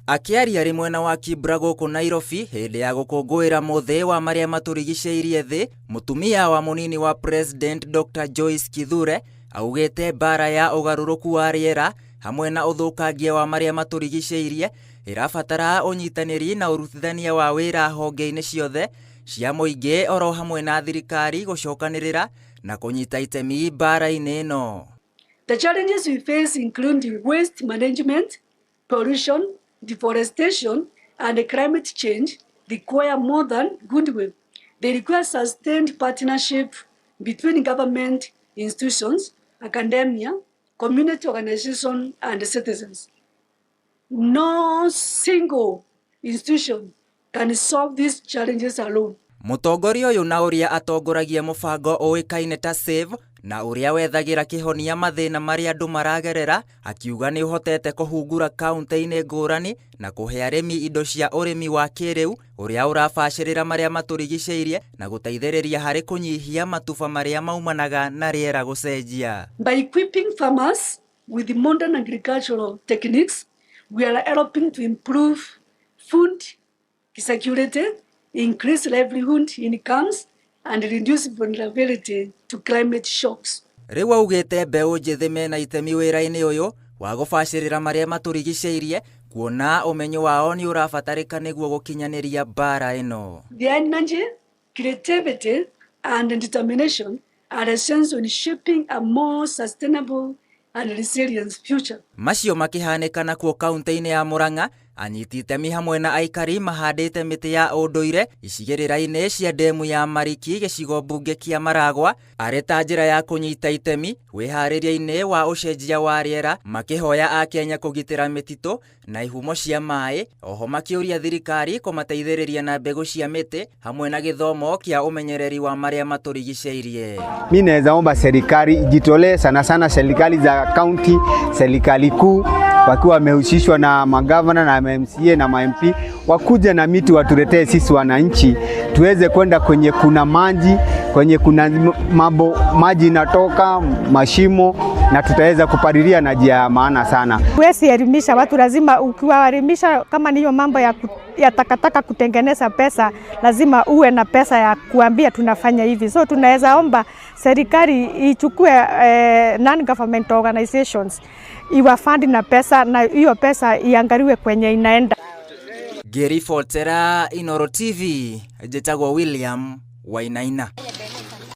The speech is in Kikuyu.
Akĩaria arĩ mwena wa Kibra gũkũ Nairobi hĩndĩ ya gũkũngũĩra mũthĩ wa marĩa matũrigicĩirie thĩ, mũtumia wa mũnini wa President Dr. Joyce Kithure augĩte mbara ya ũgarũrũku wa rĩera hamwe na ũthũkangia wa marĩa matũrigicĩirie ĩrabatara ũnyitanĩri na ũrutithania wa wĩra honge-inĩ ciothe cia mũingĩ oro hamwe na thirikari gũcokanĩrĩra na kũnyita itemi mbara-inĩ ĩno. The challenges we face include waste management, pollution, deforestation, and climate change require more than goodwill. They require sustained partnership between government institutions, academia, community organizations, and citizens. No single institution can solve these challenges alone. Mũtongoria ũyũ na ũrĩa atongoragia mũbango ũĩkaine ta SAVE na ũrĩa wethagĩra kĩhonia mathĩna marĩa andũ maragerera, akiuga nĩ ũhotete kũhungura kaunti-inĩ ngũrani na kũhe arĩmi indo cia ũrĩmi wa kĩrĩu ũrĩa ũrabacĩrĩra marĩa matũrigicĩirie na gũteithĩrĩria harĩ kũnyihia matuba marĩa maumanaga na rĩera gũcenjia. By equipping farmers with modern agricultural techniques, we are helping to improve food security, increase livelihood incomes, and reduce vulnerability to climate shocks. Rĩu augĩte mbeũ njĩthĩ mena itemi wĩra-inĩ ũyũ wa gũbacĩrĩra marĩa matũrigicĩirie, kuona ũmenyo wao nĩ ũrabatarĩka nĩguo gũkinyanĩria mbara ĩno. The energy, creativity, and determination are essential in shaping a more sustainable and resilient future. Macio makĩhanĩka nakuo kaunti-inĩ ya Murang'a, anyiti itemi hamwe na aikari mahandĩte mĩtĩ ya ũndũire icigĩrĩra-inĩ cia ndemu ya Mariki, gĩcigo mbunge kĩa Maragwa, arĩ ta njĩra ya kũnyita itemi wĩharĩria-inĩ wa ũcenjia wa rĩera, makĩhoya Akenya kũgitĩra mĩtitũ na ihumo cia maĩ, oho makĩũria thirikari kũmateithĩrĩria na mbegũ cia mĩtĩ hamwe na gĩthomo kĩa ũmenyereri wa marĩa matũrigicĩirie. Mi naweza omba serikali ijitolee sana sana, serikali za kaunti, serikali kuu, wakiwa wamehusishwa na magavana na MCA na ma MP, wakuja na miti watuletee sisi wananchi tuweze kwenda kwenye kuna maji, kwenye kuna mambo maji inatoka mashimo, na tutaweza kupalilia na njia ya maana sana. Huwezi elimisha watu, lazima ukiwaelimisha kama ni hiyo mambo ya takataka kutengeneza pesa, lazima uwe na pesa ya kuambia tunafanya hivi. So tunaweza omba serikali ichukue non government organizations, iwafund na pesa, na hiyo pesa iangaliwe kwenye inaenda. Ngĩribotera Inooro TV, njĩtagwo William Wainaina.